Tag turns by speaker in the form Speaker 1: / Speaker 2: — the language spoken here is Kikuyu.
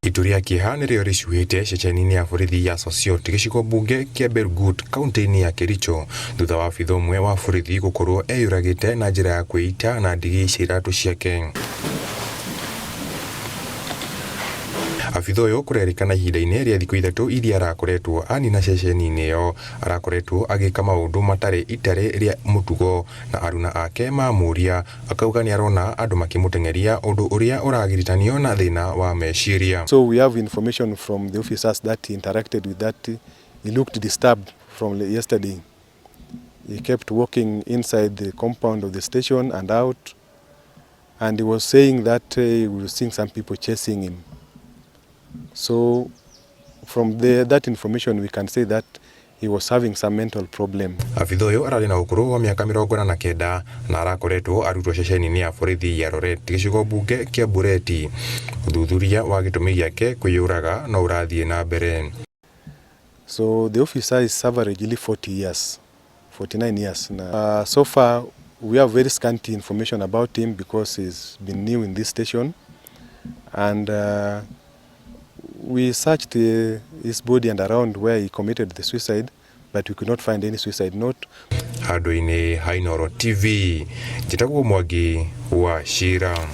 Speaker 1: Itu rĩa kĩeha nĩrĩo rĩcuhĩte ceceni-inĩ ya borithi ya Sosiot gĩcigo mbunge kĩa Belgut kaunti-inĩ ya Kericho thutha wa abitha ũmwe wa borithi gũkorwo eyũragĩte na njĩra ya kwĩita na ndigi cia iratũ ciake. Abitha ũyũ kũrerĩkana ihinda-inĩ rĩa thikũ ithatũ iria arakoretwo anina ceceni-inĩ ĩyo arakoretwo agĩka maũndũ matarĩ itarĩ rĩa mũtugo na aruna ake mamũria akauga nĩarona andũ makĩmũteng'eria ũndũ ũrĩa ũragiritanio na thĩna wa meciria.
Speaker 2: So we have information from the officers that he interacted with that he looked disturbed from yesterday. He kept walking inside the compound of the station and out, and he was saying that he was seeing some people chasing him. So from that information we can say that he was having some mental problem.
Speaker 1: Abitha ũyũ ararĩ na ũkũrũ wa mĩaka 49 na arakoretwo arutwo ceceni-inĩ ya borithi ya Loret gĩcigo mbunge kĩa Bureti. Ũthuthuria wa gĩtũmi gĩake kwĩyũraga no ũrathiĩ na mbere.
Speaker 2: So the officer is averagely 40 years, 49 years. So far we have very scanty information about him because he's been new in this station, and we searched his body and around where he committed the suicide, but we could not find any suicide note.
Speaker 1: Handũ-inĩ ha Inooro TV, njĩtagwo Mwangi wa Cira.